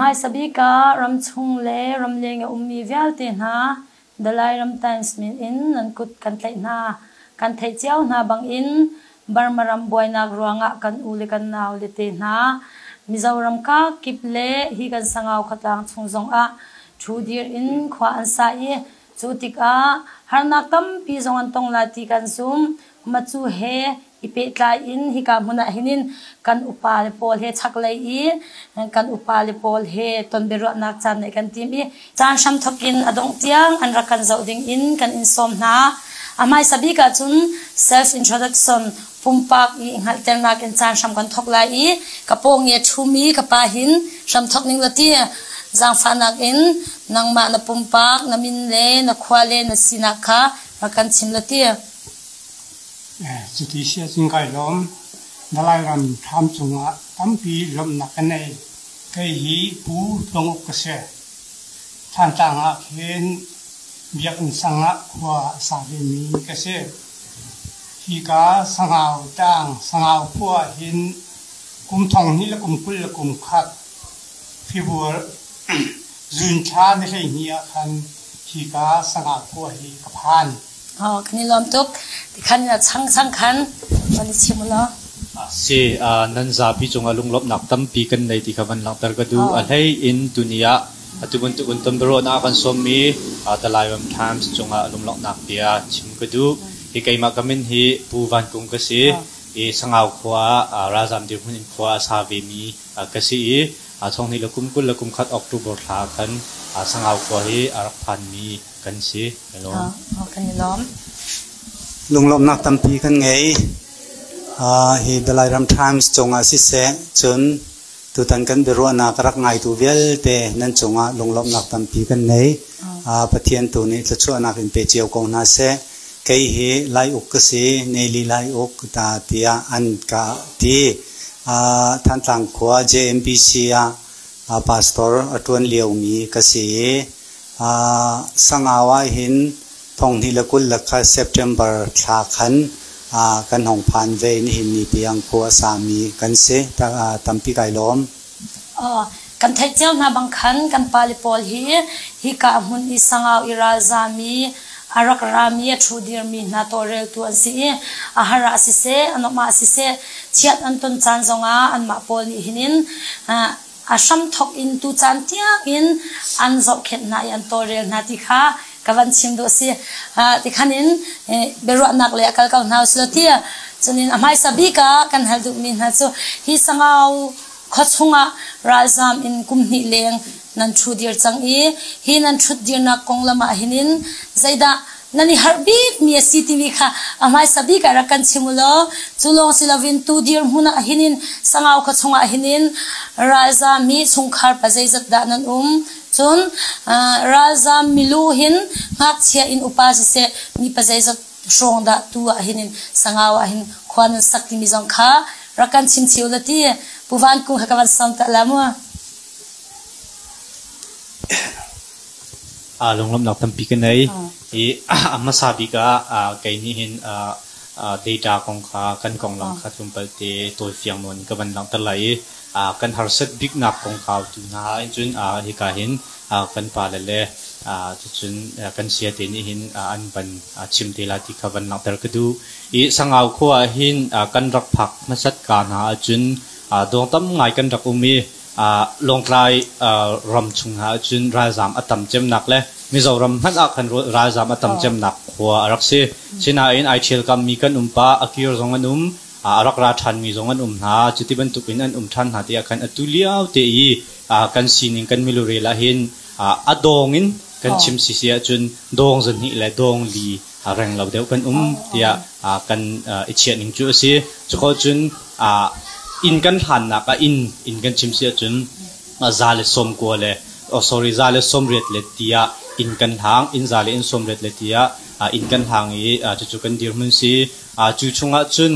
Hmaisa bik ah ramchung le ramleng a ummi vialte hna The Lairam Times min in nan kut kan tlaih hna. Kan theih cio hna bangin Burma ram buainak ruangah kan u le kan nau le te hna Mizoram kakip le hi kan Sangau khuatlang chung zongah ṭhu dir in khua an sa i cu tikah harnak tampi zong an tong lai ti kan zum. Macu he i pehtlai in hika hmun ah hin in kan upa le pawl he chaklei i kan upa le pawl he ton biaruahnak caan neih kan tim i caan hramthok in a dongh tiang an rak kan zoh ding in kan in sawm hna. A hmaisa bik ahcun self introduction pumpak i hngalhternak in caan hram kan thok lai i ka pawng i a ṭhumi ka pa hin hramthok ning la ti zaangfahnak in nangmah na pumpak na min le na khua le na sinak kha rak kan chim la ti. Cuti si ahcun kai lawm. Na Lairam thlam cungah tampi lawmhnak ka nei. Kei hi Pu Tluang Uk ka si. Thantlang ah khin Biakinn sang ah khua a sa vemi ka si. Hika Sangau tlang, Sangau khua ah hin kum 20 le kum 20 le kum khat February June thla ni 12 ah khan hika Sangau khua hi ka phan. Kan i lawm tuk. Tikhan chang chang khan van i chim u law. Si, nan zapi cungah lunglawmhnak tampi kan nei ti kha van langhter ka duh. A hlei in tuni ah atu bantuk in tonbiaruahnak a kan sawmmi The Lairam Times cungah lunglawmhnak bia chim ka duh. Hi keimah ka min hi Pu Van Kung ka si. I Sangau khua ah ralzam dirhmun in khua a sa vemi ka si i thonghnih le kum 20 le kum khat October thla khan Sangau khua hi a rak phanmi kan si. Kan i lawm. Lunglawmhnak tampi kan ngei. Hi The Lairam Times cungah siseh, cun tutan kan biaruahnak rak ngaitu vialte nan cungah lunglawmhnak tampi kan nei. Pathian tu nih thluachuahnak in pe cio ko hna seh. Kei hi Lai Uk ka si, Neli Lai Uk ta tiah an ka ti. Thantlang khua JMBC ah pastor a ṭuan liomi ka si i Sangau ahhin 2020 le kha September thla khan kan hong phan ve i nihin ni tiang khua a sami kan si. Tampi kai lawm. Kan theih cio hna bang khan kan pale pawl hi hika hmun i Sangau i ralzami a rak rami a ṭhu dirmi hna tawlreltu an si i a har ah siseh, a nuamh ah siseh, chiat an ton caan zongah anmah pawl nih hin in a hramthok in tucaan tiangin an zohkhenh hna i an tawlrel hna ti kha ka van chim duh a si. Tikhan in biaruahnak lei a kal ko hna usih ti cunin a hmaisa bik ah kan hal duhmi hna cu hi Sangau khua chungah ralzam in kum hnih leng nan ṭhu dir cang i hi nan ṭhut dirnak konglam ah hin in zeidah nan i harh bikmi a si timi kha a hmaisa bik ah rak kan chim u law cu lawng si loin tu dirhmun ah hin in Sangau khua chungah hin in ralzam hi chungkhar pa zeizat dah nan um cun ralzam milu hin ngakchia in upa siseh mi pa zeizat hrawng dah tu ah hin in Sangau ah hin khua nan sak timi zong kha rak kan chim cio la ti Pu Van Kung kha ka van sawm ta la mu. Lunglawmhnak tampi ka nei. I a hmasa bik ah kei nih hin data kong kha kan konglam kha tlawmpal te tawifiang nawn in ka van langhter lai i kan harsat biknak kongkau tu hna ah cun hika hin kan pale le cucun kan siate nih hin an van chim te lai ti kha van langhter ka duh. I Sangau khua ah hin kan rak phak hmasat ka hna ahcun dawng tam ngai kan rak um i Lawngtlai ram chung hna ahcun ralzaam a tam cemnak le Mizoram hmanh ah khan ralzaam a tam cemnak khua a rak si. Sinain ai ṭhialkammi kan um pah, a kir zong an um, a rak ra ṭhanmi zong an um hna. Cuti bantukin an um ṭhan hna tiah khan atu lio te i kan sining kan milurel ahhin a dawng in kan chim sisi ahcun dawng zahnih le dawng li reng lo deuh kan um tiah kan i chiah ning cu a si. Cuko cun inn kan hlannak ah inn inn kan chim si ahcun za le sawm kua le oh sorry za le sawmriat le tiah inn kan hlang inn za le inn sawmriat le tiah inn kan hlang i cucu kan dirhmun si. Cu chungah cun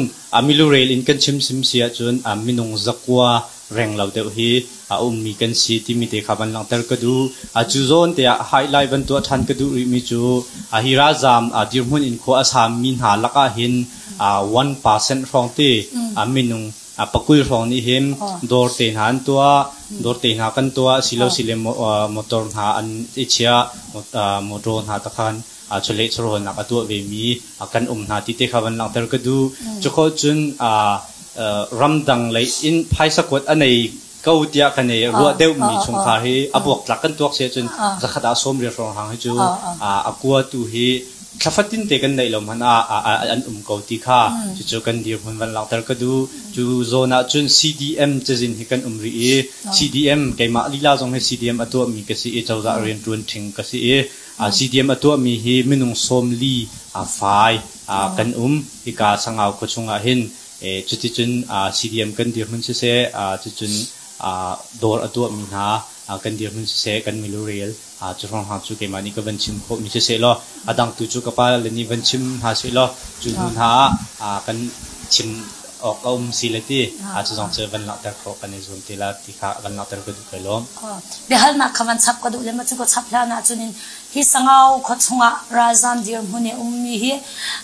milurel in kan chim sim si ahcun minung zakua reng lo deuh hi a ummi kan si timi te kha van langhter ka duh. Cu zawn te ah highlight van tuah ṭhan ka duh rihmi cu hi ralzaam dirhmun in khua a sami hna lakah hin 1% hrawng te minung Pakul hrawng nih hin dawr te hna an tuah, dawr te hna kan tuah, silo sile motor hna an i chiah, motor hna takhan chawleh chawhrawlnak a tuah vemi kan um hna ti te kha van langhter ka duh. Cukhawh cun ramdang lei in phaisa kuat a nei ko tiah kan i ruah deuhmi chungkhar hi a buaktlak kan tuak si ahcun zakhat ah 80 hrawng hang hi cu a kuatu hi thlafatin te kan neih lo hmanh ah an um ko ti kha cucu kan dirhmun van langhter ka duh. Cu zawn ah cun CDM cazin hi kan um rih i CDM keimah lila zong hi CDM a tuahmi ka si i cozah rianṭuan ṭhing ka si i CDM a tuahmi hi minung 40 fai kan um hika Sangau khua chungah hin. Cuticun CDM kan dirhmun siseh, cucun dawr a tuahmi hna kan dirhmun siseh, kan milurel cu hrawng cu keimah nih ka van chim khawhmi siseh law, a dang tu cu ka pa le nih van chim hna seh law, cu hnu hna ah kan chim awk a um si le ti, cu zong cu van langhter khawh kan i zuam te la ti kha van langhter ka duh kai lawm. Biahalnak kha van chap ka duh le ma cu ka chap hlan ahcun in Hi Sangau khua chungah ralzam dirhmun i a ummi hi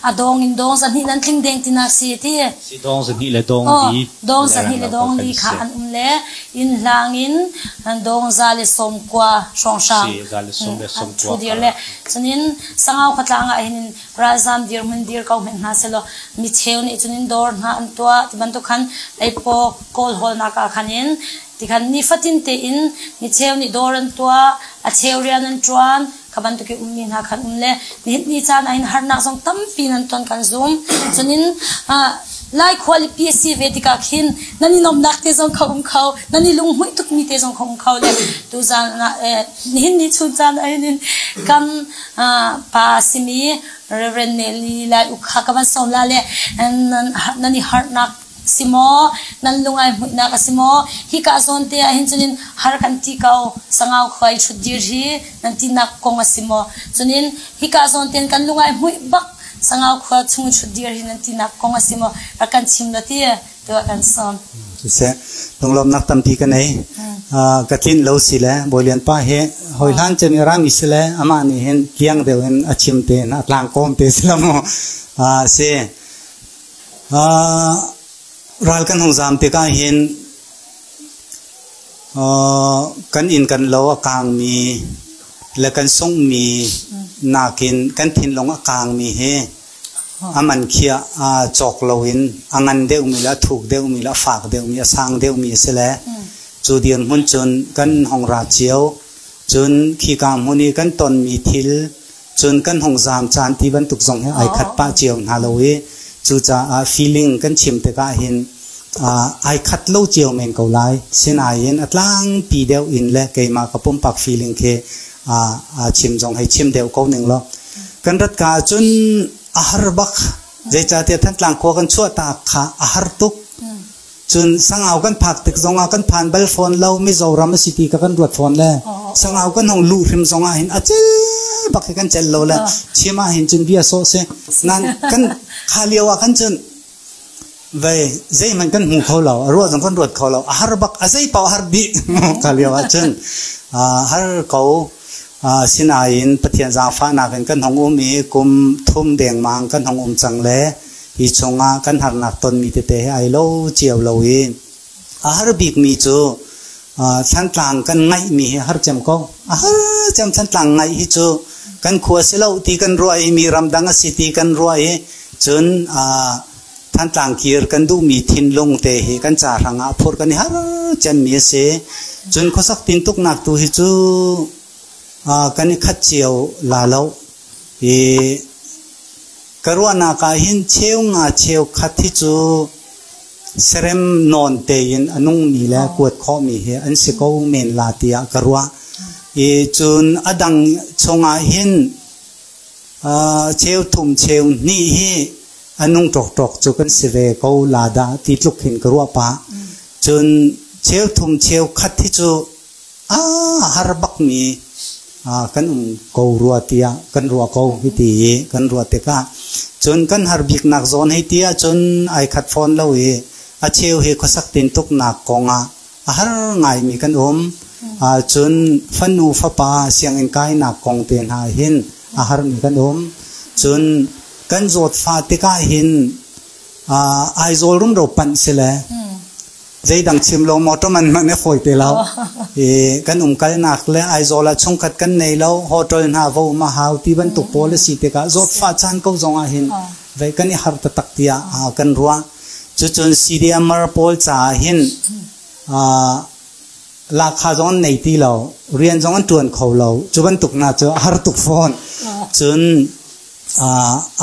a dawng in dawng zahnih nan tling deng tinak si ti. Si dawng zahnih le dawng li. Dawng zahnih le dawng li kha an um le inn hlang in dawng za le 90 hrawnghrang. Si za le sawm le 90. Thu dir le cunin Sangau khuatlang ah hin ralzam dirhmun dir ko hmenh hna selaw mi cheu nih cunin dawr hna an tuah ti bantuk khan leipawk kawl hawlnak ah khan in Tikhan nifatin tein micheu nih dawr an tuah, a cheu rian an ṭuan, kha bantuk i ummi hna khan um le nihin ni caan ah hin harnak zong tampi nan ton kan zum. Cunin Lai khualipi a si ve tikah khin nan i nuamhnak te zong kha um kho, nan i lunghmuih tukmi te zong kha um kho le tuzaan ah nihin ni chun caan ah hin kan pa simi Reverend Nelly Lai Uk kha ka van sawm la le nan i harnak si maw nan lung ai hmuihnak a si maw hika zawn te ah hin cunin har kan ti ko sangau khua i ṭhut dir hi nan tinak kong a si maw cunin hika zawn ten kan lung ai hmuih bak sangau khua chung i ṭhut dir hi nan tinak kong a si maw rak kan chim la ti tuah kan sawm. Siseh, lunglawmnak tampi ka nei. Ka tlinh lo si le Bawilian pa hi hawi hlan cem i rami si le amah nih hin kiang deuh in a chim te a tlang kawm te si la mu. Si. Ral kan hung zaam tikah hin kan inn kan lo a kaangmi le kan sunghmi nakin kan thinlung a kaangmi hi a man khiah cawk loin a ngan deuhmi le a thuk deuhmi le a fak deuhmi a sang deuhmi a si le cu dirhmun cun kan hung ra cio. Cun khika hmun i kan tonmi thil Cun kan hung zaam caan ti bantuk zong hi ai khat pah cio hna lo i cucaah feeling kan chim tikah hin ai khat lo cio men ko lai. Sinain a tlangpi deuh in le keimah ka pumpak feeling khi chim zong hei chim deuh ko ning law. Kan rat ka ahcun a har bak. Zeicahtiah Thantlang khua kan chuahtak kha a har tuk. Cun Sangau kan phak tik zongah kan phan bal fawn lo Mizoram a si ti ka kan ruat fawn le Sangau kan hong luh hrim zongah hin a cel bak hi kan cel lo le chim ah hin cun bia sawh si nan kan kha lio ah kan cun vei zeihmanh kan hmu kho lo a ruah zong kan ruat kho lo a har bak a zei paoh har dih kha lio ah cun har ko sinain Pathian zaangfahnak in kan hong um i kum thum dengmang kan hong um cang le Hi chungah kan harnak tonmi tete hi ai lo cio lo i a har bikmi cu Thantlang kan ngaihmi hi har cem ko. A har cem Thantlang ngaih hi cu kan khua si lo ti kan ruah i mi ramdang a si ti kan ruah i cun Thantlang kir kan duhmi thinlung te hi kan ca hrangah phur kan i har cemmi a si. Cun khuasak tintuknak tu hi cu kan i khat cio la lo. I Ka ruahnak ah hin cheu nga cheu khat hi cu serem nawn tein a nungmi le kuat khawhmi hi an si ko men la tiah ka ruah. I cun a dang chungah hin cheu thum cheu hnih hi a nung ṭawkṭawk cu kan si ve ko la dah ti tluk hin ka ruah pah. Cun cheu thum cheu khat hi cu a har bakmi kan um ko rua tiah kan ruah ko hiti i kan ruah tikah cun kan har biknak zawn hei ti ahcun ai khat fawn lo i a cheu hi khuasak tintuknak kongah a har ngaimi kan um. Cun fanu fapa sianginn kainak kong te hna hin a harmi kan um. Cun kan zawtfa tikah hin Aizawl rumro panh si le. Zeidang chim lo motor man hmanh a fawi te lo. I kan umkalnak le Aizawl ah chungkhat kan nei lo, hotel hna vo um a hau ti bantuk pawl a si tikah zawtfah caan ko zong ah hin vei kan i har taktak tiah kan ruah. Cucun CDMR pawl caah hin lahkhah zong an nei ti lo, rian zong an ṭuan kho lo. Cu bantuk hna cu a har tuk fawn. Cun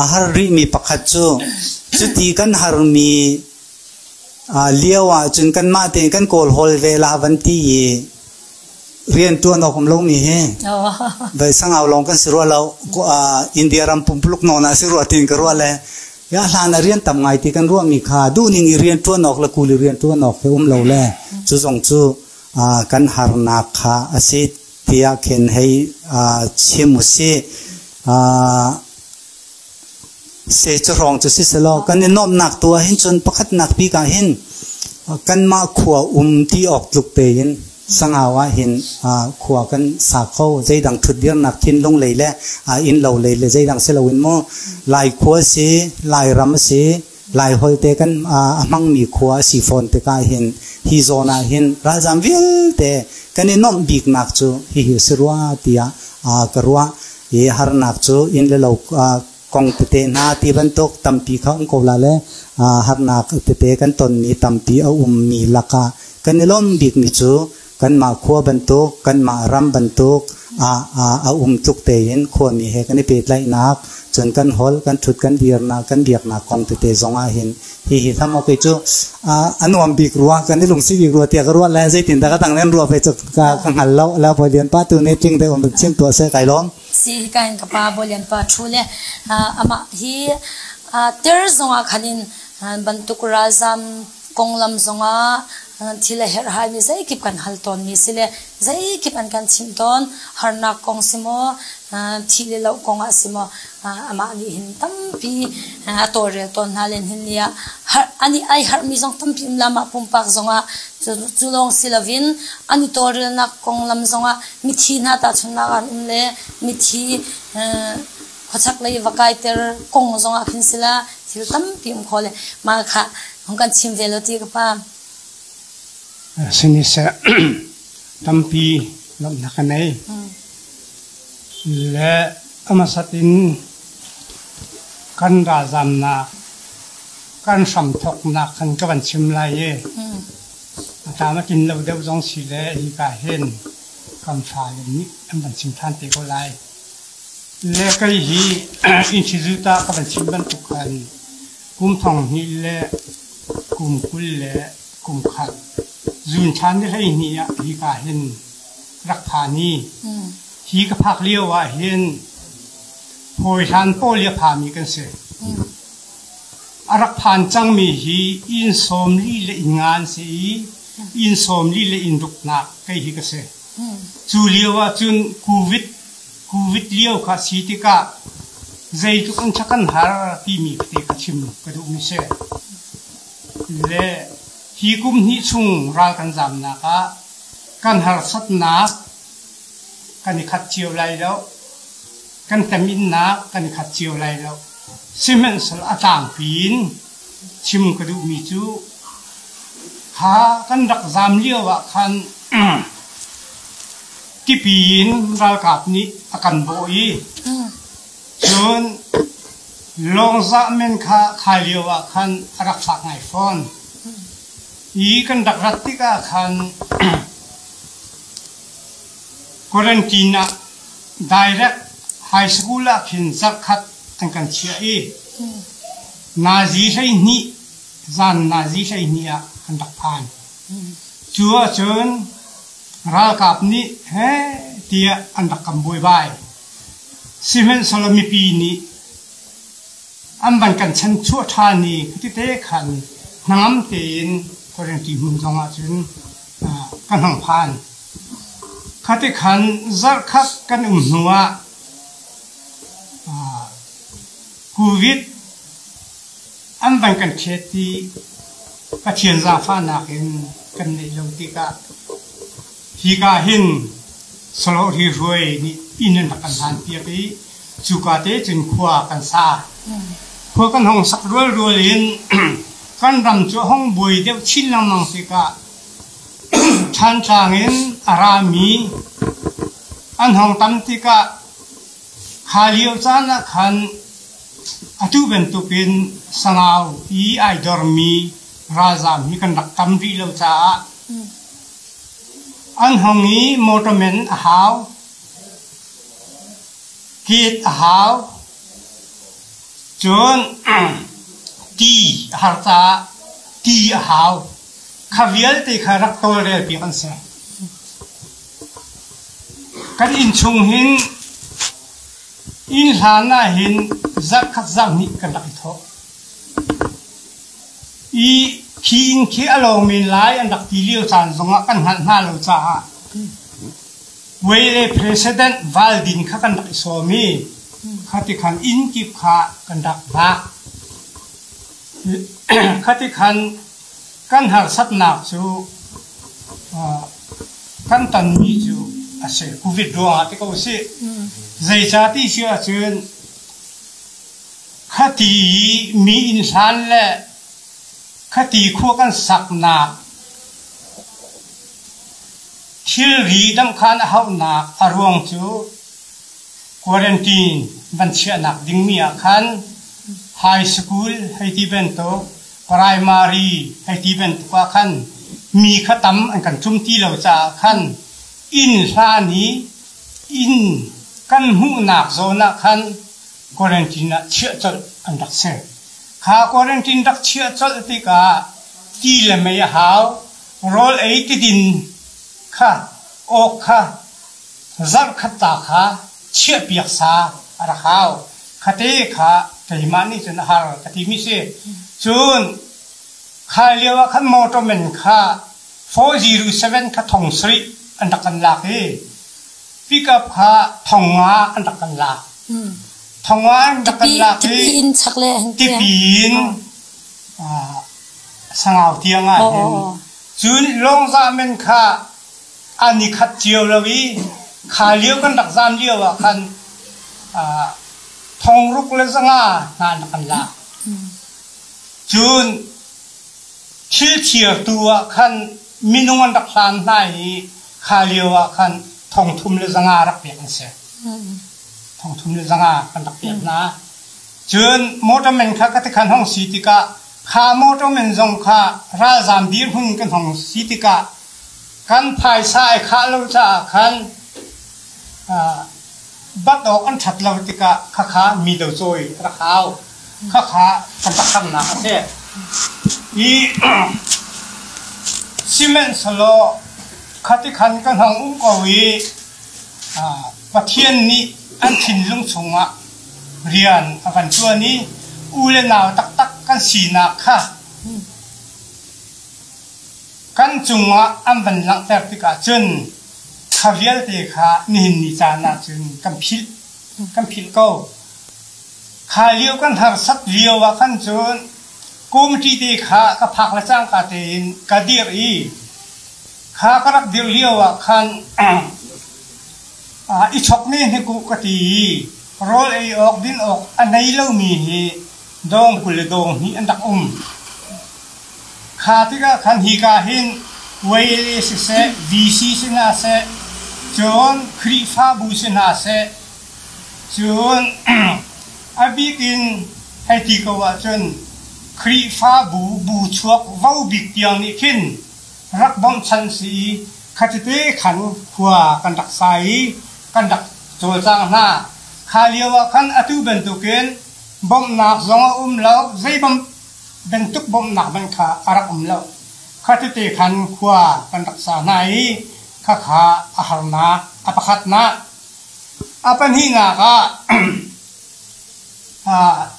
a har rihmi pakhat cu cuti kan harmi lio ahcun kanmah tein kan kawlhawl ve la van ti i rianṭuan awk um lomi hi vai sangau lawng kan si rua lo. India ram pumpuluk nawn ah si rua tiin ka ruah le ya hlan ah rian tam ngai ti kan ruahmi kha duhning i rianṭuan awk le kuli rianṭuan awk he um lo le cu zong cu kan harnak kha a si tiah khin hei chim u sih. Se cu hrawng cu si selaw kan i nuamhnak tu ah hin cun pakhatnak bik ah hin kanmah khua um ti awk tluk tein Sangau ah hin khua kan sa kho. Zeidang ṭhutdirnak thinlung lei le innlo lei le zeidang si loin mu Lai khua si, Lairam a si, Laiholh te kan a hmangmi khua a si fawn tikah hin hi zawn ah hin ralzaam vialte kan i nuamh biknak cu hihi a si rua tiah ka ruah. I harnak cu inn le lo kong tete hna ti bantuk tampi kha um ko la le harnak tete kan tonmi tampi a ummi lakah kan i lawm bikmi cu kanmah khua bantuk kanmah ram bantuk a um tluk tein khuami he kan i pehtlaihnak cun kan holh kan ṭhut kan dirnak kan biaknak kong tete zong ah hin hihi tham ok cu a nuam bik rua kan i lungsi bik rua tiah ka ruah le zeitin dah ka dang len rua ve cu ka hngal lo la Bawi Lian pa tu nih tling te um chim tuah seh kai lawm. Si hika in ka pa Bawi Lian pa ṭhu le amah hi ter zong ah khan in bantuk ralzam konglam zongah thil a herhhaimi zeikip kan hal tawnmi si le zeikip an kan chimh tawn. Harnak kong si maw, thih le loh kong ah si maw, amah nih hin tampi a tawlrel tawn hna len hin ni ah an i ai harhmi zong tampi um la mah pumpak zongah cu lawng si loin an i tawlrelnak konglam zongah mithi hna tahchunhnak an um le mithi khuachak lei va kaiter kong zongah khin sila thil tampi um kho le mah kha hung kan chim ve lo ti ka pa. Siniseh tampi lawmhnak ka nei. Le a hmasat in kan ralzamnak kan hramthawknak khan ka van chim lai i a tlam a tlin lo deuh zong si le hika hin kan fale nih an van chim ṭhan te ko lai. Le kei hi institute ah ka van chim bantuk khan kum thong hnih le kum 20 le kum khat zun ṭhan ni 12 ah hika hin rak phan i hi ka phak lio ah hin hawihlan pawl i a phami kan si. A rak phan cangmi hi inn 40 le inn nga an si i inn 40 le inn ruknak kei hi ka si. Cu lio ah cun COVID COVID lio kha si tikah zeitluk in kan har timi te ka chim ka duhmi si. Le hi kum hnih chung ral kan zamnak ah kan harsatnak kan i khat cio lai lo. Kan teminnak kan i khat cio lai lo. Sihmanhsehlaw a tlangpi in chim ka duhmi cu kha kan rak zam lio ah khan tipi in ralkap nih a kan bawh i cun lawngzah men kha khai lio ah khan a rak fak ngai fawn. I kan rak rat tikah khan quarantine ah direct high school ah khin zarhkhat an kan chiah i nazi 12 zan nazi 12 ah kan rak phan. Cu ahcun ralkap nih heh tiah an rak kan buaibai. Sihmanhsehlaw mipi nih an van kan chanchuah ṭhan i khatite khan hnangam tein quarantine hmun zong ahcun kan hung phan. Khati khan zarhkhat kan um hnu ah COVID an van kan ṭhet i Pathian zaangfahnak in kan neih lo tikah hika hin Saloh Hruai nih inn an rak kan hlanpiak i cuka te cun khua kan sa. Khua kan hong sak rualrual in. Kan ram cu a hung buai deuh chin lengmang tikah Thantlang in a rami an hung tam tikah kha lio caan ah khan atu bantukin Sangau i ai dormi ralzaam hi kan rak tam rih lo caah an hung i motor men a hau, gate a hau, cun ti a har caah ti a hau. Kha vialte kha rak tawlrelpiak an si. Kan innchung hin inn hlan ah hin zarhkhat zarhhnih kan rak i thawh. I khi inn khi a lawng men lai an rak ti lio caan zongah kan hngalh hna lo caah Wei le President Valdin kha kan rak i sawm i kha ti khan inn kip kha kan rak vak. Kha ti khan kan harsatnak cu kan tonmi cu a si. Covid ruangah ti ko usih. Zeicah ti si ahcun khati i mi inn hlan le khati khua kan saknak thilri dangkhan a hauhnak a ruang cu quarantine van chiahnak dingmi ah khan high school hei ti bantuk primary hei ti bantuk ah khan mi kha tam an kan tlum ti lo caah khan inn hlan i inn kan hmuhnak zawn ah khan quarantine ah chiah colh an rak si. Kha quarantine rak chiah colh tikah ti le mei a hau, rawl ei tidin kha awk kha zarhkhat ta kha chiahpiak sa a rak hau. Khate kha keimah nih cun a har ka timi si. Cun kha lio ah khan motor men kha 407 kha thong sarih an rak kan lak i pickup kha thong nga an rak kan lak. Thong nga an rak kan lak i tipi in chak le tipi in sangau tiang ah hin cun lawngza men kha an i khat cio lo i kha lio kan rak zam lio ah khan thongruk le zanga hna an rak kan lak. Cun thil thiartu ah khan minung an rak hlan hna i kha lio ah khan thong thum le zanga rak pek an si. Thong thum le zanga kan rak pek hna. Cun motorman kha ka tikhan hong si tikah kha motorman zong kha ralzaam dirhmun kan hong si tikah kan phaisa ai khah lo caah khan bat awk an ṭhat lo tikah khakha mi do cawi rak hau. Khakha kan rak harnak a si. I sihmanhsehlaw khati khan kan hong um ko i Pathian nih an thinlung chungah rian a kan ṭuan i u le nau taktak kan sinak kha kan cungah an van langhter tikah cun kha vialte kha nihin ni caan ah cun kan philh kan philh ko. Kha lio kan harsat lio ah khan cun committee te kha ka phak le cangka tein ka dirh i kha ka rak dirh lio ah khan i chok ne hnik u ka ti i rawl ei awk din awk a nei lomi hi dawng 20 le dawng hnih an rak um. Kha tikah khan hika hin YLA siseh, VC si hna seh, cun Khrihfabu si hna seh, cun a bik in hei ti ko ahcun Khrihfabu bu chuak vo bik tiang nih khin rak bawmhchanh si i khatite khan khua kan rak sa i kan rak cawlcang hna. Kha lio ah khan atu bantukin bawmhnak zong a um lo, zei bantuk bawmhnak hmanh kha a rak um lo. Khatite khan khua kan rak sa hna i khakha a harnak a pakhatnak. A pahnihnak ah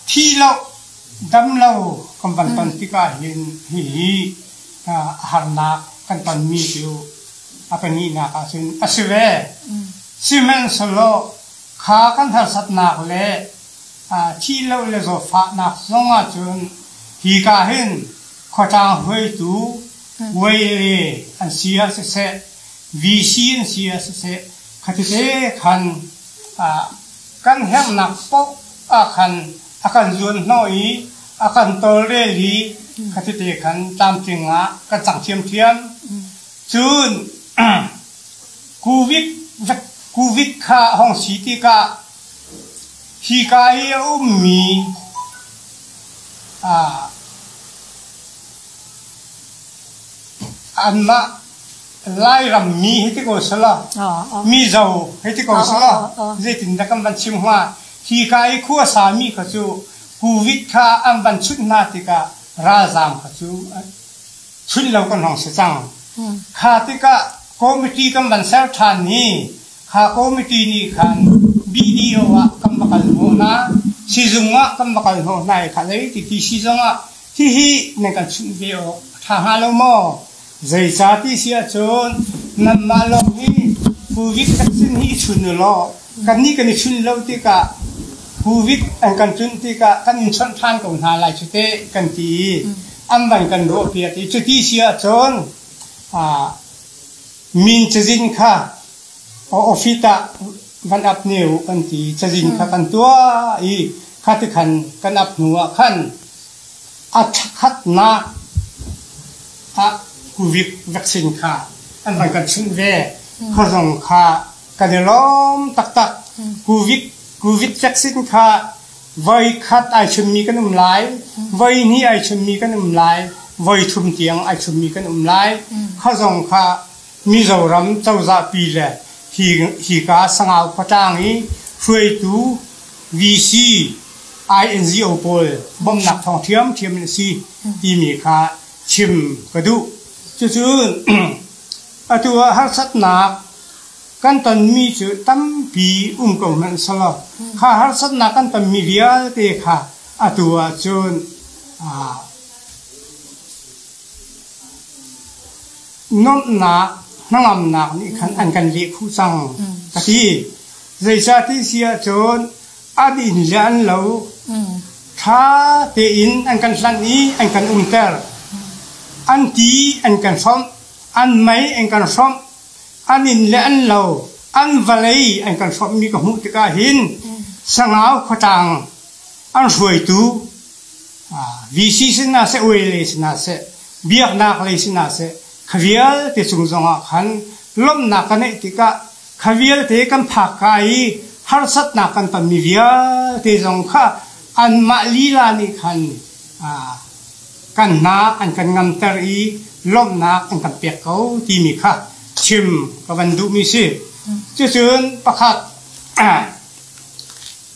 thi lo, dam lo kan van ton tikah hin hihi a harnak kan tonmi cu a pahnihnak ah cun a si ve. Sihmanhsehlaw kha kan harsatnak le thi lo le zawtfahnak zong ah cun hika hin khuatlang hruaitu YLA an si ah siseh, VC an si ah siseh, khatite khan kan herhnak paoh ah khan a kan zuan hnawh i a kan tawlrel i Khatite khan tlamtling ah kan cang thiamthiam. Cun Covid Covid kha hong si tikah hika i a ummi anmah Lairam mi hi ti ko selaw Mizo hi ti ko selaw zeitindah kan van chim hnga? Hika i khuasa mi kha cu Covid kha an van chunh hna tikah ralzaam kha cu chunh lo kan hong si cang. Kha tikah committee kan van ser ṭhan i kha committee nih khan BDO ah kan va kal hnawh hna, sizung ah kan va kal hnawh hna i kha lei ti ti sizung ah hihi nan kan chunh ve awk a ṭha hnga lo maw? Zeicah ti si ahcun nanmah lawng hi Covid vaccine hi i chun u law kannih kan i chun lo tikah Covid an kan chunh tikah kan in chawnh ṭhan ko hna lai cu teh kan ti i an van kan ruahpiak i cuti si ahcun min cazin kha office ah van ap ne u kan ti cazin kha kan tuah i kha ti khan kan ap hnu ah khan A ṭhatnak ah Covid vaccine kha an van kan chunh ve. Khuazung kha kan i lawm taktak. Covid Covid vaccine kha voi khat ai chunmi kan um lai, voi hnih ai chunmi kan um lai, voi thum tiang ai chunmi kan um lai. Khuazung kha Mizoram cozah pi le hi hika Sangau khuatlang i hruaitu VC INGO pawl bawmhnak thawng ṭhiamṭhiam in a si timi kha chim ka duh. Cucun atu ah harsatnak kan tonmi cu tampi um ko hmanh selaw kha harsatnak kan tonmi vialte kha atu ahcun nuamhnak hnangamnak nih khan an kan leh khuh cang ka ti. Zeicahti si ahcun an inn le an lo ṭha tein an kan hlanh i an kan umter. An ti an kan hrawmh, an mei an kan hrawmh, an inn le an lo, an vawlei an kan hrawmhmi ka hmuh tikah hin Sangau khuatlang an hruaitu VC sinah seh, ULA sinah seh, biaknak lei sinah seh, kha vialte cung zongah khan lawmhnak ka neih tikah Kha vialte kan phak ka i harsatnak kan tonmi vialte zong kha anmah lila nih khan kan hna an kan ngamter i lawmhnak an kan pek ko timi kha chim ka van duhmi si. Cucun pakhat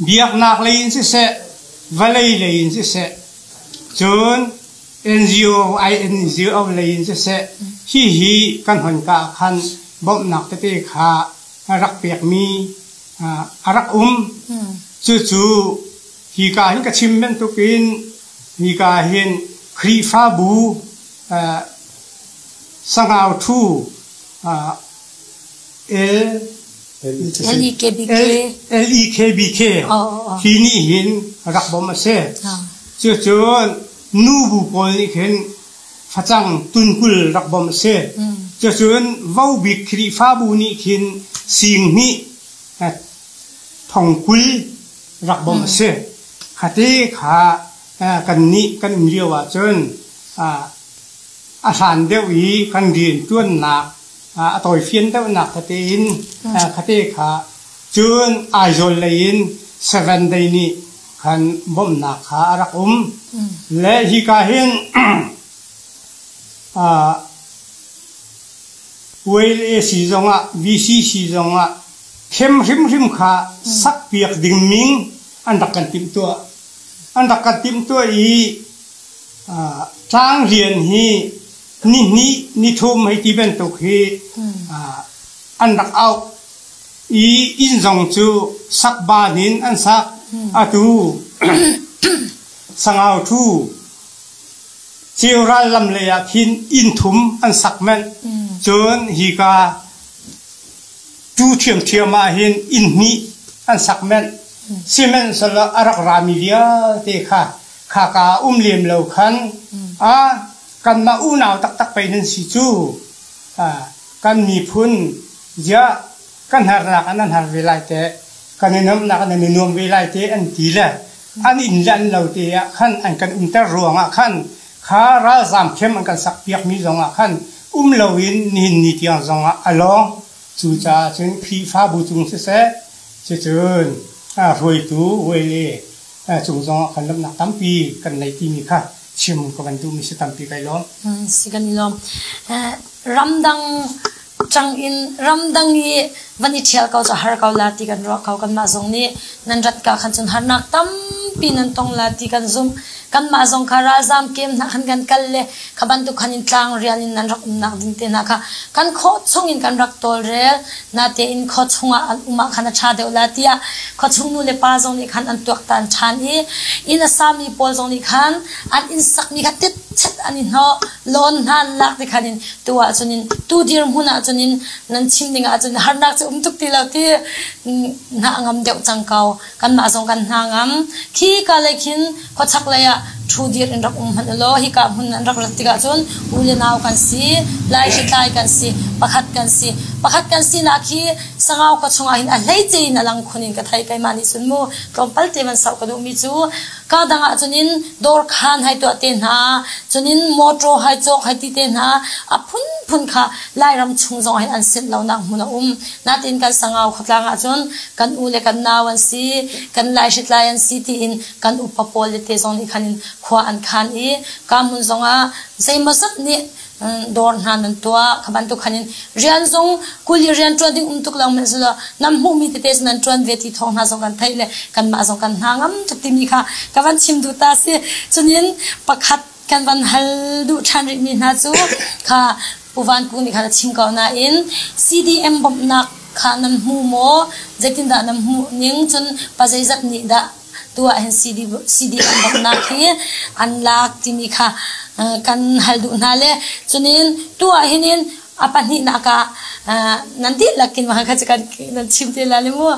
biaknak lei in siseh, vawlei lei in siseh, cun NGO, INGO lei in siseh, hihi kan hon ka ah khan bawmhnak tete kha a rak pekmi a rak um. Cucu hika hin ka chim bantukin hika hin Khrihfabu Sangau Thu L LEKBK LEKBK hi nih hin rak bawmh a si. Cucun nubu pawl nih khin facang tunkul rak bawmh a si. Cucun Vobik Khrihfabu nih khin sing hnih thongkul rak bawmh a si. Khate kha kannih kan um lio ahcun a hlan deuh i kan rian ṭuannak a tawifian deuhnak tete in khate kha cun Aizawl lei in Seven Day nih khan bawmhnak kha a rak um. Le hika hin YLAC zongah VCC zongah khem hrimhrim kha sakpiak ding ming an rak kan timhtuah. An rak kan timhtuah i tlang rian hi nihnih nithum hei ti bantuk hi an rak auh i inn zong cu sakban in an sak. Atu Sangau Thu Ceural lam lei ah khin inn thum an sak manh. Cun hika tu ṭhiamṭhiam ah hin inn hnih an sak manh. Sihmanhsehlaw a rak rami vialte kha khaka um lem lo khan a kanmah unau taktak pei nan si cu. Kan miphun ziah kan harnak an an har ve lai teh, kan i nuamhnak an i nuam ve lai te an ti le an inn le an lo te ah khan an kan umter ruangah khan Kha ralzaam camp an kan sakpiakmi zongah khan um loin nihin ni tiang zongah a lawng. Cucaah cun Khrihfabu cung siseh, cucun hruaitu wele cung zongah khan lawmhnak tampi kan nei timi kha chim ka van duhmi si tampi kai lawm. Si kan i lawm. Ramdang ṭang in ramdang i van i ṭhial ko cu har ko la ti kan ruah ko. Kanmah zong nih nan rat ka khan cun harnak tampi nan tong la ti kan zumh. Kanmah zong kha ralzaam kem hna khan kan kal le kha bantuk khan in tlang rial in nan rak umnak ding te hna kha kan khawh chung in kan rak tawlrel. Natein khua chungah an um ah khan a ṭha deuh la tiah khua chung nu le pa zong nih khan an tuaktan ṭhan i inn a sami pawl zong nih khan an inn sakmi kha tit-chet an i hnawh. Lawn hna an lak ti khan in tu ah cun in tu dirhmun ah cun in nan chim ding ah cun harnak cu um tuk ti lo ti hna ngam deuh cang ko. Kanmah zong kan hna ngam. Khi ka lei khin khuachak lei ah ṭhu dir in rak um hmanh ulaw hika hmun an rak rat tikah cun u le nau kan si, lai hritlai kan si, pakhat kan si. Pakhat kan sinak hi Sangau khua chungah hin a hleice in a lang khun in ka thei keimah nih cun mu tlawmpal te van sauh ka duhmi cu ka dang ah cun in dawr khan hai tuah te hna cun in motor hai cawk hai ti te hna a phunphun kha Lairam chung zong ah hin an sinh lonak hmun a um. Natin kan Sangau khuatlang ah cun kan u le kan nau an si, kan lai hritlai an si tiin kan upa pawl le te zong nih khan in khua an khan i ka hmun zongah zeimawzat nih dawr hna nan tuah kha bantuk khan in rian zong kuli rian ṭuan ding um tuk lo hmanh selaw nan hmuhmi tete nan ṭuan ve ti thawng hna zong kan theih le kanmah zong kan hna ngam tuk timi kha ka van chim duh ta si. Cunin pakhat kan van hal duh ṭhan rihmi hna cu kha Pu Van Kung nih khan a chim ko nain CDM bawmhnak kha nan hmu maw? Zeitindah nan hmuh ning? Cun pa zeizat nih dah tu ah hin CDM bawmhnak hi an lak timi kha kan hal duh hna le cunin tu ah hin in a pahnihnak ah nan dihlak in kha kan nan chim te la le mu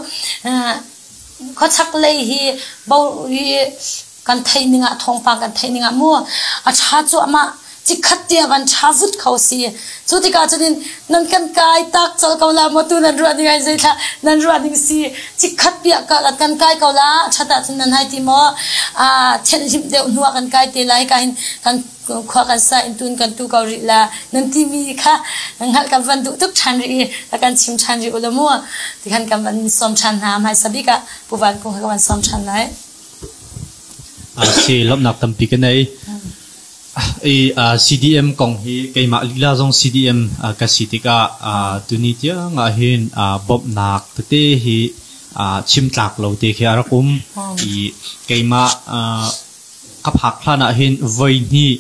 khuachak lei hi bo hi kan theih ning ah thawngpang kan theih ning ah mu a ṭha cuahmah cikhat te ah van ṭha vut kho si. Cu tikah cun in nan kan kai tak col ko la maw tu nan ruah ning ai zeithla nan ruah ning si cikhat piah ka kan kai ko la ṭhat ah cun nan hai ti maw a thianhhlimh deuh hnu ah kan kai te lai ka hin kan khua kan sa in tun kan tu ko rih la nan timi kha hngalh kan van duh tuk ṭhan rih i kan chim ṭhan rih u la mu ti khan kan van sawm ṭhan hna hmaisa bik ah Pu Van Kung he kan van sawm ṭhan lai. Si lawmhnak tampi ka nei. I CDM kong hi keimah lila zong CDM ka si tikah tuni tiang ah hin bawmhnak tete hi chim tlak lo te khi a rak um. I keimah ka phak hlan ah hin voi hnih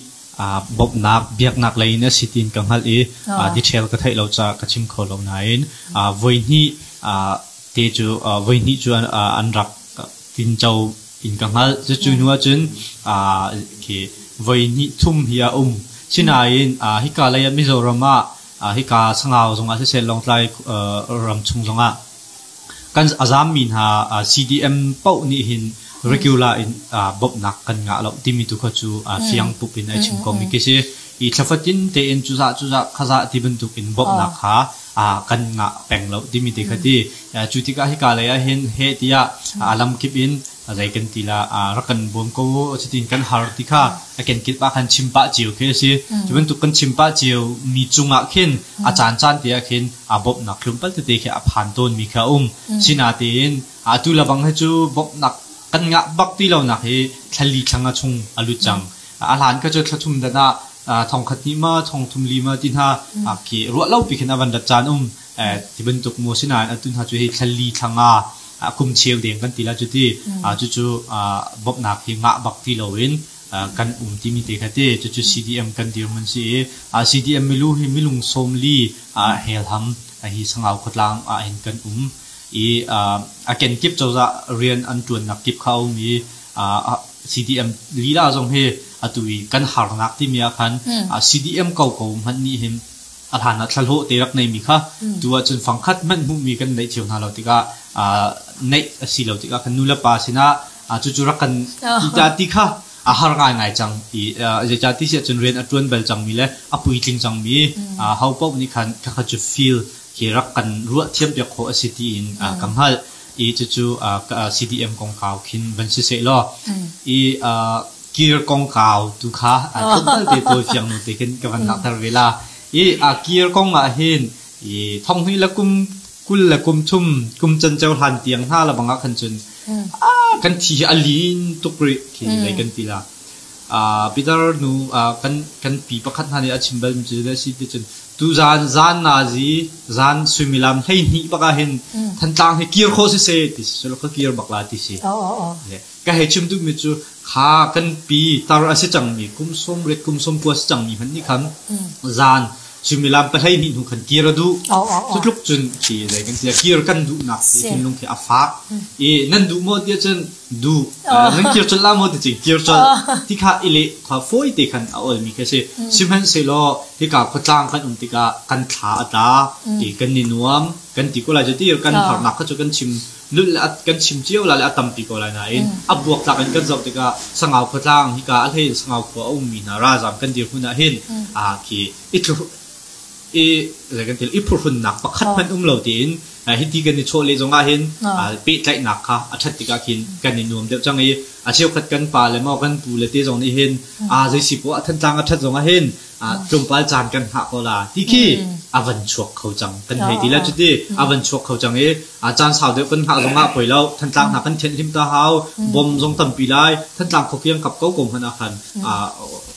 bawmhnak biaknak lei in a si tiin ka hngalh i detail ka theih lo caah ka chim kho lo nain voi hnih te cu voi hnih cu an rak tinco in ka hngalh. Cucu hnu ahcun khi voi hnih thum hi a um. Sinain hika lei ah Mizoram ah hika Sangau zongah siseh Lawngtlai ram chung zongah kan a zaammi hna CDM paoh nih hin regular in bawmhnak kan ngah lo timi tu kha cu fiang pup in ai chim komi khi si. I thlafatin tein cuzah cuzah khazah ti bantuk in bawmhnak kha kan ngah peng lo timi te kha ti. Cu tikah hika lei ah hin heh tiah a lamkip in zei kan ti la rak kan bawm ko cutin kan har ti kha a kenkip ah khan chim pah cio khi a si. Cu bantuk kan chim pah cio mi cungah khin a caan caan te ah khin a bawmhnak tlawmpal tete khi a phan tawn mi kha a um. Sinatein atu lebang hi cu bawmhnak kan ngah bak ti lonak hi thlali thla chung a lut cang. A hlan kha cu thlathum dan ah thongkhat hnih ma thongthum li ma ti hna khi ruah lo pi khin a van rat caan um ti bantuk mu sinain atu hna cu hi thlali thlanga kum cheu deng kan ti la cu ti cucu bawmhnak hi ngah bak ti loin kan um timi te kha ti cucu CDM kan dirhmun si i CDM milu hi milung 40 helham hi Sangau khuatlang ah hin kan um i a kenkip cozah rian an ṭuannak kip kha a um i CDM lila zong hi atu i kan harnak timi ah khan CDM ko ko hmanh nih hin a hlan ah thlahlawh te rak neimi kha tu ahcun fangkhat hmanh hmuhmi kan neih cio hna lo tikah neih a si lo tikah kan nu le pa sinah cucu rak kan ti ta ti kha a har ngaingai cang i zeicah ti si ahcun rian a ṭuan bal cangmi le a puitling cangmi ho paoh nih khan khakha cu feel khi rak kan ruah thiam piak khawh a si tiin ka hngalh i cucu CDM kongkau khin van si seh law i. Kir kongkau tu kha tlawmpal te tawi fiang nu te khin ka van langhter ve la. I a kir kong ah hin i thonghnih le kum 20 le kum thum kum canceo hlan tiang hna la bangah khan cun kan thi hi a lin tuk rih khi lei kan ti la. Peter nu kan kan pi pakhat hna nih a chim bal mi cu si ti cun tu zan zan nazi zan suimilam 12 bak ah hin Thantlang hi kir khawh si se ti si ka kir bak la ti si. Ka hei chim duhmi cu kha kan pi tar a si cangmi kum 80 kum 90 si cangmi hmanh nih khan zan suimilam 12 hnu khan kir a duh. Cu tluk cun khi zei kan ti kir kan duhnak ti thinlung khi a fak. I nan duh maw tiah cun duh. Nan kir colh la maw ti cun kir colh. Ti kha i leh kha fawi te khan a olmi khi a si. Sihmanhsehlaw hika khuatlang kan um tikah kan thla a tla i kan i nuam kan ti ko lai cu ti kan harnak kha cu kan chim lulh le kan chim cio la le a tampi ko lai nain a buaktlak in kan zoh tikah Sangau khuatlang hika a hlei in Sangau khua a ummi hna ralzam kan dirhmun ah hin a khi i i zei kan til i phuhrunnak pakhat hmanh um lo tiin hiti kan i chawh le zong ah hin pehtlaihnak kha a ṭhat tikah khin kan i nuam deuh cang i a cheukhat kan pa le maw kan pu le te zong nih hin a zei si poah Thantlang a ṭhat zong ah hin tlawmpal caan kan hngah ko la ti khi a van chuak kho cang kan hei ti la cuti a van chuak kho cang i a caan sau deuh kan hngah zong ah poi lo Thantlang hna kan thianh hlim ta hau bom zong tampi lai Thantlang khuakiang kap ko ko hmanh ah khan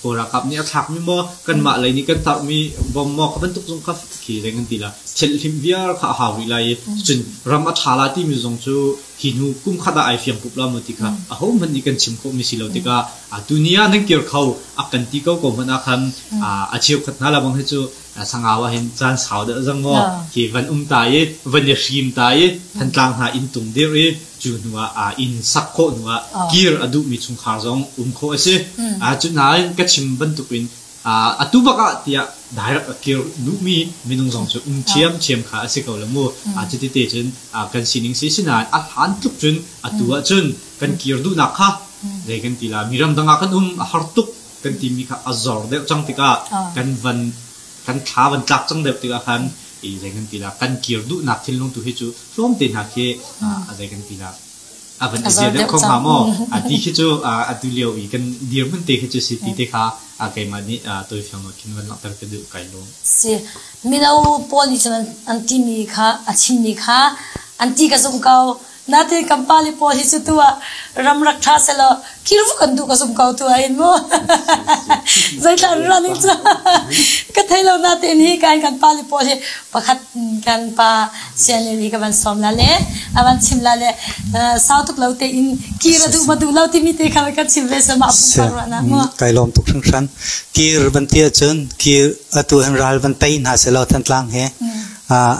Kawl ralkap nih a thlak mi maw kanmah lei nih kan tarh mi bom maw kha bantuk zong kha khi zei kan ti la thianh hlim viar kha a hau rih lai i cun ram a ṭha la timi zong cu hi hnu kum khat ah ai fiang pup la maw ti kha ahohmanh nih kan chim khawh mi si lo tikah tuni ah nan kir kho a kan ti ko ko hmanh ah khan a cheukhat hna la bang hi cu Sangau ah hin caan sau deuh zang maw khi van um ta i van i hrim ta i Thantlang hna inn tung dir i cu hnu ah inn sak khawh hnu ah kir a duhmi chungkhar zong um khawh a si. Cu nain ka chim bantukin atu bak ah tiah direct a kir duhmi minung zong cu um ṭhiamṭhiam kha a si ko la mu. Cuti te cun kan sining si sinain a hlan tluk cun atu ah cun kan kir duhnak kha zei kan ti la mi ramdang ah kan um a har tuk kan timi kha a zor deuh cang tikah kan van kan thla van tlak cang deuh tikah khan i zei kan ti la kan kir duhnak thinlung tu hi cu tlawm te hna khi a zei kan ti la a van i zia deuh kho hnga maw a ti khi cu atu lio i kan dirhmun te khi cu si ti te kha keimah nih tawifiang nawn khin van langhter ka duh kai lawm. Si mino pawl nih cun an timi kha a chimmi kha an ti ka zumh ko. Natin kan pale pawl hi cu tu ah ram rak ṭha selaw kirvu kan duh ka zum ko tu ah hin mu. Zeitla an running cu ka thei lo natin hi kan kan pale pawl hi pakhat kan pa sian hi ka van sawm la le a van chim la le sau tuk lo te in kir a duh ma duh lo timi te kha kan chim ve sama pumpak ruahnak mu. Kai lawm tuk hringhran. Kir van ti ahcun kir atu hin ral van tei hna selaw Thantlang he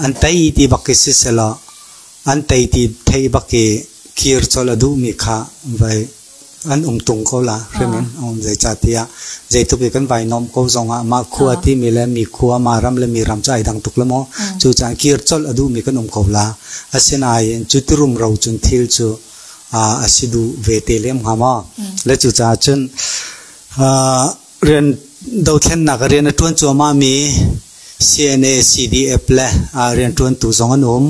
an tei ti bak khi si selaw an tei ti thei bak i kir colh a duhmi kha vai an um tung ko la hrim in um zeicahtiah zeitluk i kan vai nom ko zongah mah khua timi le mi khua ma ram le mi ram cu ai dang tuk le maw cu caan kir colh a duhmi kan um ko la asinain cu tirum ro cun thil cu a si duh ve te lem hnga maw le cu caah cun rian dothlennak rian a ṭuan cuahmah mi CNA, CDF le rianṭuantu zong an um.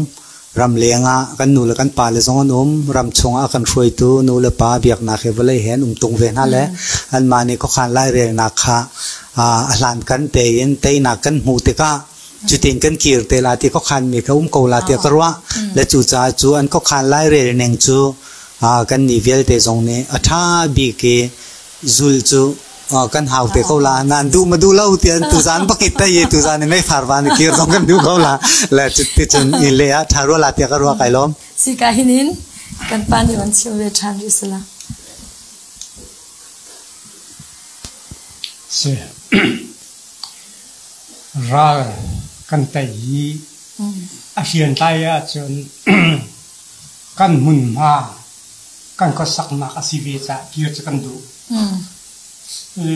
Ramleng ah kan nu le kan pa le zong an um. Ramchung ah kan hruaitu nu le pa biaknak he vawlei he an um tung ve hna le anmah nih khuakhan lairelnak kha a hlankan tein teinak kan hmuh tikah cutin kan kir te la ti khuakhan mi kha um ko la tiah ka ruah. Le cucaah cu an khuakhan lairel ning cu kan nih vialte zong nih a ṭha bik i zul cu kan hau te ko la nan duh ma duh lo tian tuzan bakit te ye tuzan ni mei farwa ni kir zong kan duh ko la le ti cun i le ah tha rua la tia ka rua kai lom si ka hinin kan pa nih van chim ve than ri sala si ral kan tei hi a hrian tlai ah cun kan hmunhma kan khuasaknak a si ve caah kir cu kan duh.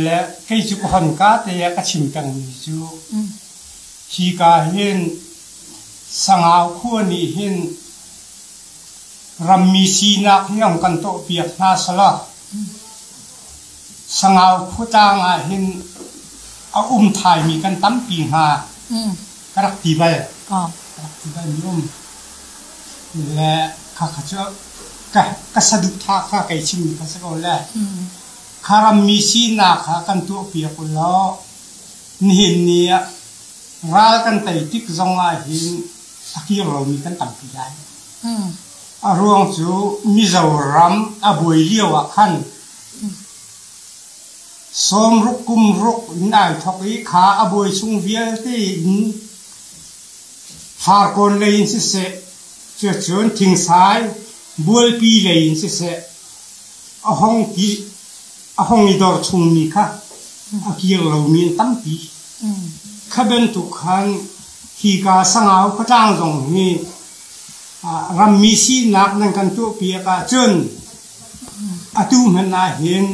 Le kei cu ka hon ka te ah ka chim pengmi cu hika hin Sangau khua nih hin rammi sinak hi hong kan tuahpiak hna selaw Sangau khuatlang ah hin a um thaimi kan tampi hnga ka rak ti bal. Ka rak ti bal mi um. Le khakha cu ka saduhthah kha kei chimmi kha si ko le. Kha rammi sinak kha kan tuahpiak u law nihin ni ah ral kan tei tik zong ah hin a kir lomi kan tampi lai. A ruang cu Mizoram a buai lio ah khan sawmruk kum ruk in ai thawk i kha a buai chung vialte in Farkawn lei in siseh, cucun Thingsai Bualpi lei in siseh, a hong ti a hong i dor chungmi kha a kir lomi an tampi. Kha bantuk khan hika Sangau khuatlang zong hi rammi sinak nan kan tuahpiak ahcun atu hmanh ah hin.